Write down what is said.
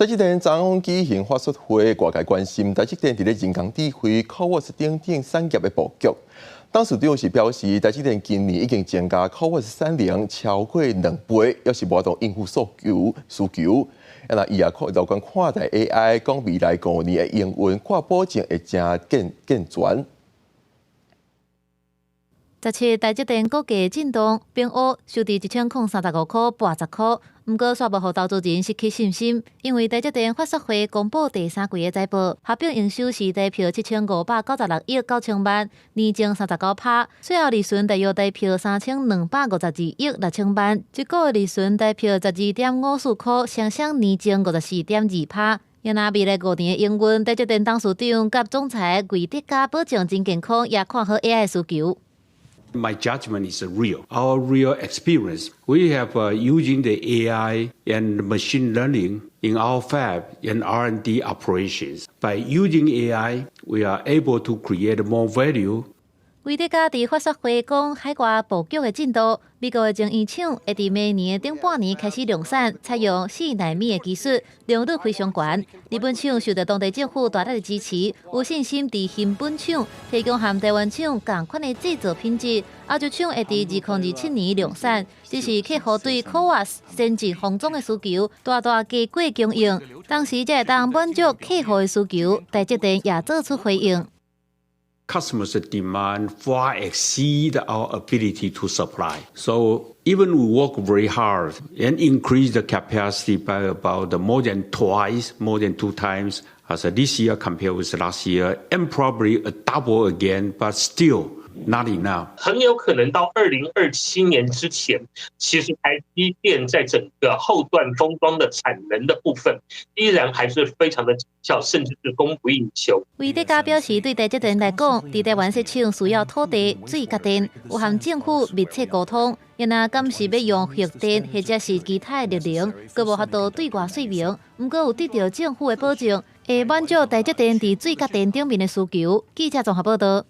台積電昨昏舉行法說會，外界關心台積電佇咧人工智慧、CoWoS 等等產業的布局。董事長是表示，台積電今年已經增加 CoWoS 產能超過2倍，猶是無法度應付需求需求。啊，伊也樂觀看待 AI，講未來5年的營運看保證會誠健健全。 17台積電股價震盪，平烏收佇1035塊半10箍。毋過，煞無予投資人失去信心，因為台積電法說會公布第三季的財報，合併營收是台票7596億9千萬，年增39%，稅後利潤大約台票3252億6千萬，這個月利潤台票12.54箍，雙雙年增54.2%。若未來五年的營運，台積電董事長佮總裁魏哲家保證真健康，也看好 AI 需求。 My judgment is real. Our real experience. We have using the AI and machine learning in our fab and R&D operations. By using AI, we are able to create more value. 魏哲家佇法說會講海外布局的進度，美國的晶圓廠會佇明年的頂半年開始量產，採用4奈米的技術，良率非常懸。日本廠受到當地政府大力的支持，有信心佇熊本廠提供和台灣廠仝款的製造品質。亞洲廠會佇2027年量產，只是客戶對 CoWoS 先進封裝的需求大大加過供應，當時才會當滿足客戶的需求。台積電也做出回應。 Customers' demand far exceed our ability to supply. So even we work very hard and increase the capacity by about more than twice, more than two times as this year compared with last year, and probably a double again, but still not enough. 很有可能到2027年之前，其實台積電在整個後段封裝的產能的部分，依然還是非常的緊俏，甚至是供不應求。魏哲家表示，對台積電來講，佇台灣設廠需要土地、水佮電，有和政府密切溝通。因若敢是欲用核電或者是其他的綠能，閣無法度對外說明。毋過有得到政府的保證，會滿足台積電佇水佮電頂面的需求。記者綜合報道。